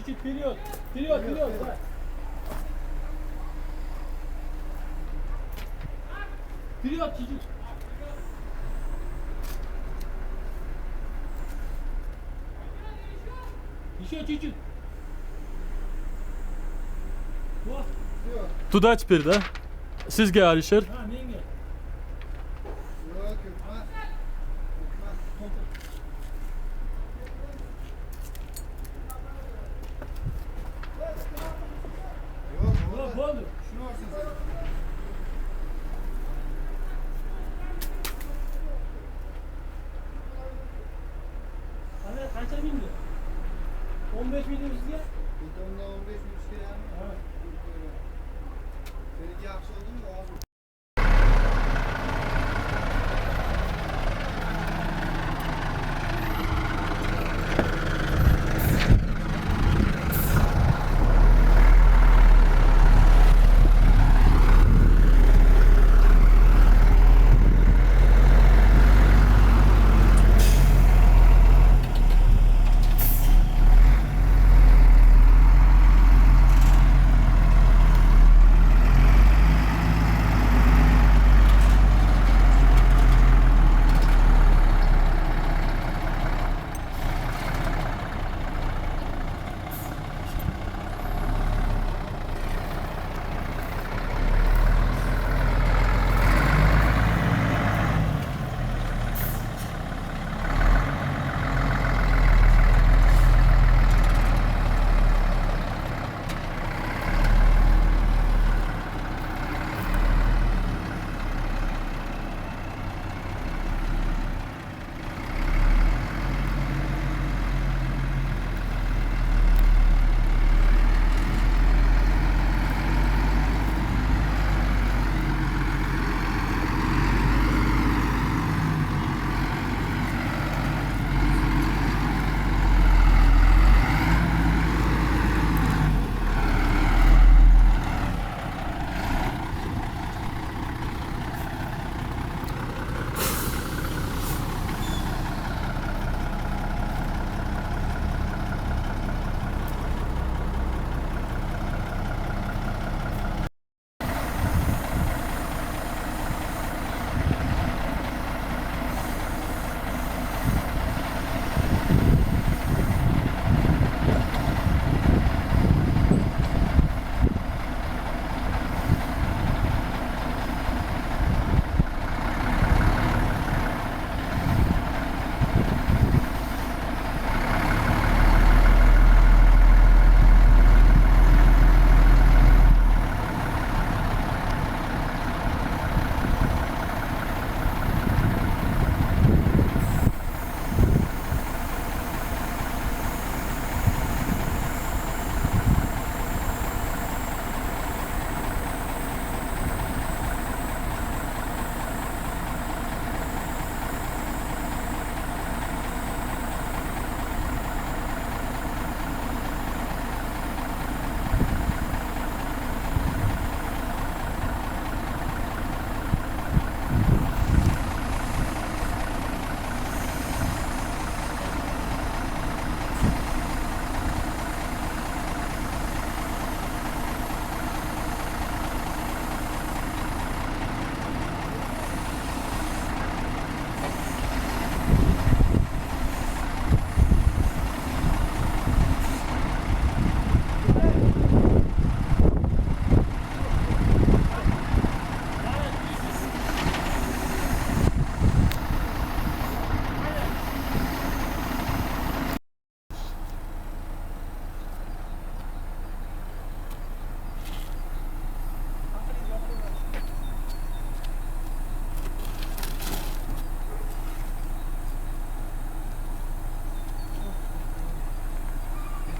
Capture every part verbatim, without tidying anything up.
Вперёд! Вперёд! Вперёд! Вперёд, чуть-чуть! Ещё чуть-чуть! Во! Туда теперь, да? Сизге, Алишер. А, менге. Yo'q, bo'ldi. Shuni olsin sen. Qanday, qancha mindi? O'n besh mindi sizga? Betonda o'n besh ming kerakmi? Ha. Seninki yaxshi bo'ldimi? Hozir.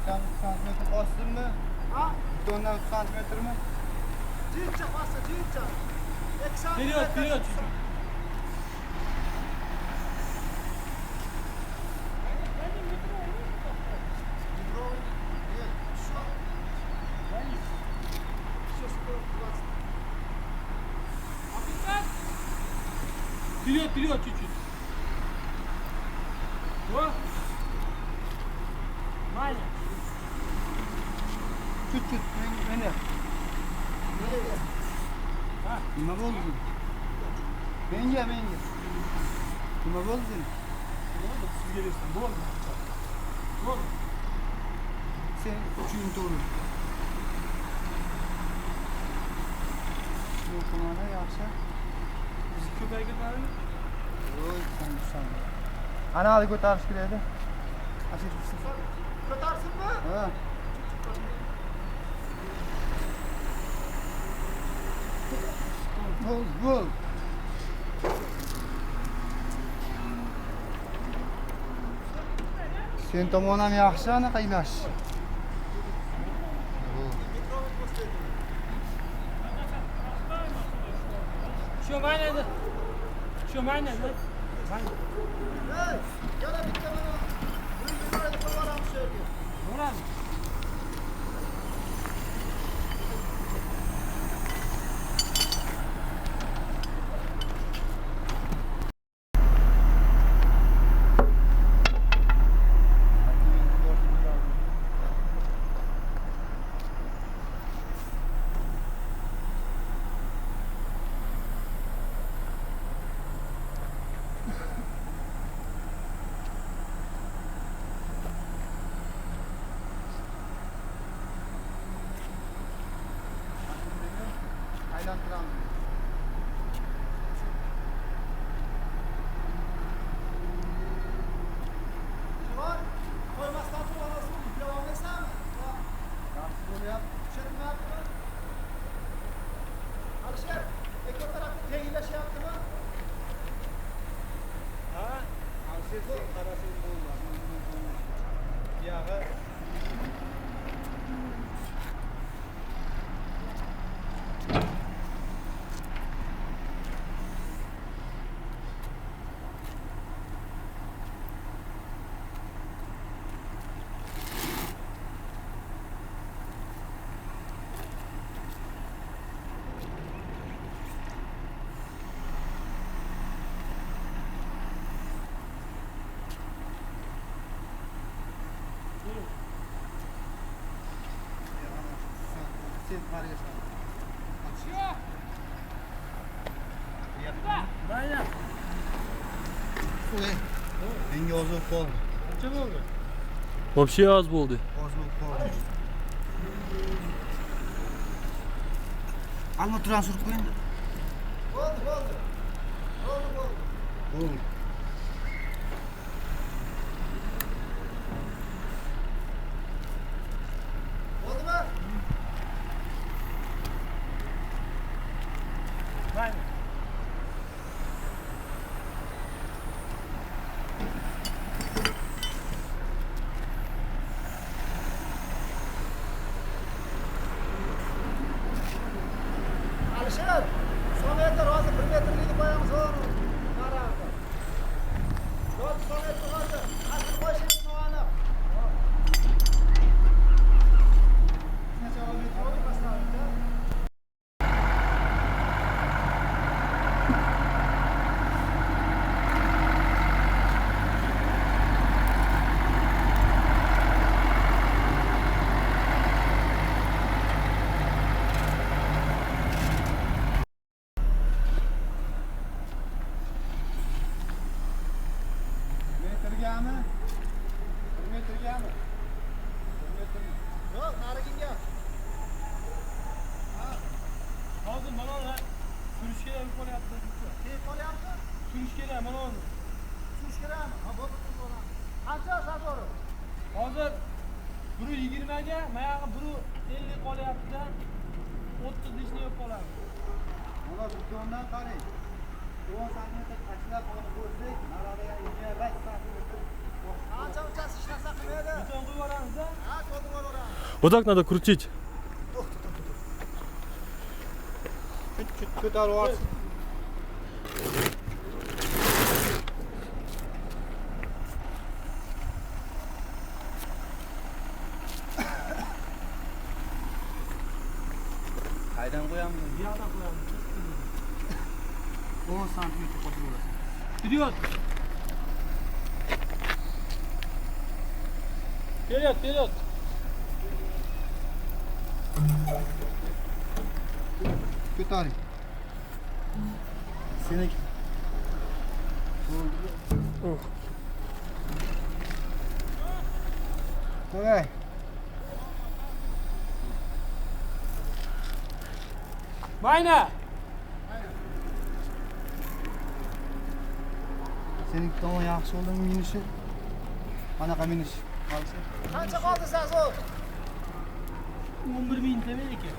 Beton santimetr ostimi? Ha? Betondan santimetrmi? Jincha, pasta, jincha. Вперёд, вперёд, чуть-чуть. Вперёд, вперёд, чуть-чуть. Во. Ваня. Tut, tut, men, men de. Ha? Nima bo'ldi? Menga, menga. Nima bo'ldi? Bo'ldi, sizga bersin. Bo'ldi. Bo'ldi. Sen uchun to'g'ri. Yo'q, mana yaxshi. Biz ko'payib ketmadimi? Yo'q, sen tushunma. Ana hali ko'tarish kerak edi. Ko'tarsinmi? Ha. Bol, bol. Sen tomon ham yaxshi anaqa ilash. Shu mayli edi. Shu mayli edi. Mayli. Yana bitta mana bir yigirma qo'yib olamiz shu yerga. Bo'ladi. Aylantiramiz. Qo'ymasdan turib olasizmi? Yuklab olmaysanmi? Yaxshi bo'lyapti. Tushunmayapman. Alisher, ekran tarafni tayinlashyaptimi? Ha? Alisher, sen qarasang bo'ldi. Buyog'i. Menga ozib qoldi. Вообще oz bo'ldi. Ozib qoldi. Alma turan surib qo'ying. Bo'ldi, bo'ldi. Bo'ldi, bo'ldi. Bo'ldi. Bo'ldimi? Mayli. Alisher, sometr hozir bir metr deydi qo'yamiz, o'g'lum. Nariroqqa. Hozir sometr hozir. Hozir qo'yishimiz noaniq. Сначала метровый поставить, да? Metrgami? Bir metrgami? Bir metr. Yo'q, narigiga. Ha. Hozir mana ular surish kerak bo'lyapti. Keyin qolyapti? Surish kerak, mana hozir. Surish kerakmi? Ha, bo'ldi, bo'ldi. Qancha, Sardor? Hozir bir yuz yigirmaga, mayog'i bir ellik qolyapti-da, o'ttiz lishniy bo'lib qoladi. Mana bitta o'ndan qarang. O'n santimetr tashlab olib bo'lsak, narada yana ikki santimetr. Qancha uchasi hech narsa qilmaydi. Beton quyib yuboramiz-da. Ha, to'ldirib yuboramiz. Вот так надо крутить. To'xta, to'xta, to'xta. Chut-chut ko'tarib yuborsin. Qaydan qo'yamiz? Bu yoqdan qo'yamiz. O'n santimetr qo'shib urasiz. Вперёд! Вперёд, вперёд! كۆتەرىڭ. سېنىڭكى. قوي. ماينا. سېنىڭكى توڭ ياخشى بولدىمۇ مىنۇسى؟ قاناقا مىنۇس؟ قانچە قالدى سەزون؟ ئون بىر مىڭ دېمەيدىكەن.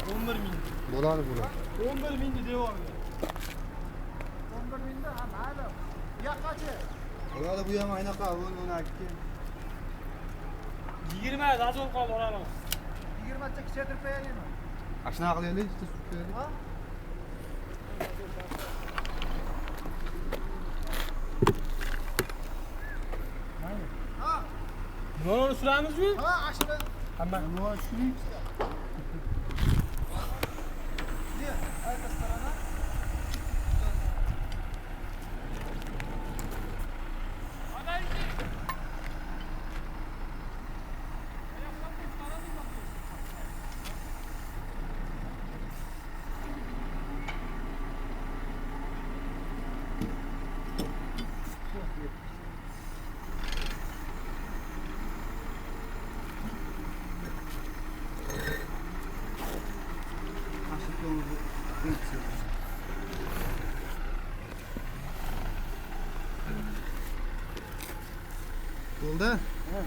ئون بىر مىڭ. بولار، بولار. ئون بىر مىڭ دېدى ئۇ. ئون بىر مىڭ دە، ھە، مەلۇم. بۇ ياققاچە؟ بولار، بۇ يەر ئايناققا، ئون، ئون ئىككى. يىگىرمە، ئاز بولۇپ قالدى، ئورالىڭىز. يىگىرمە چەك كىچەيتىپ قويايلىمۇ؟ ئاشۇنداق قىلىۋېلىڭ، تۇتۇپ قويايلى. ھە؟ نېمىنى سۈرەمىزمۇ؟ ھە، ئاشۇنى. ھەممە. نېمىنى سۈرەي؟ بولدى؟ ھە.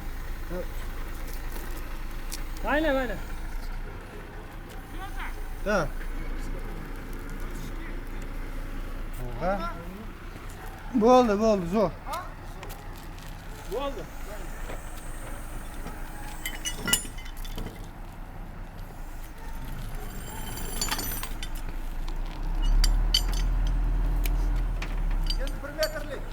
ھە. ماينا، ماينا. ھە. بولدى، بولدى، زور. بولدى. يەنە بىر مېتىرلىك.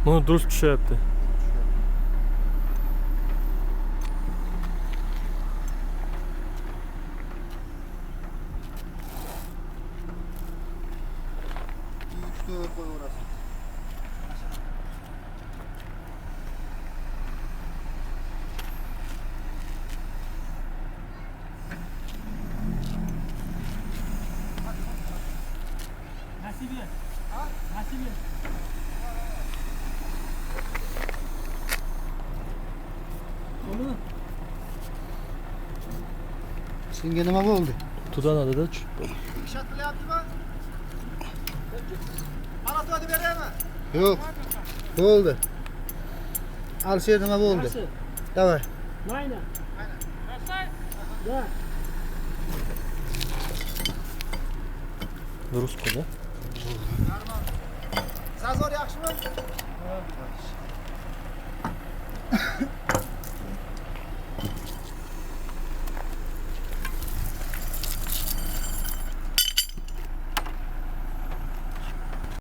مانا دۇرۇس چۈشەپتۇ. ئۈچ تۆت قويۇۋېرەسىز. نەسىبى. ھە؟ نەسىبى. سېنىڭكى نېمە بولدى؟ تۇتانادىدا چۈشۈپ قالدى. يوق. بولدى. ئالسا نېمە بولدى؟ داۋاي. دۇرۇس قىلدى. سازور ياخشىمۇ؟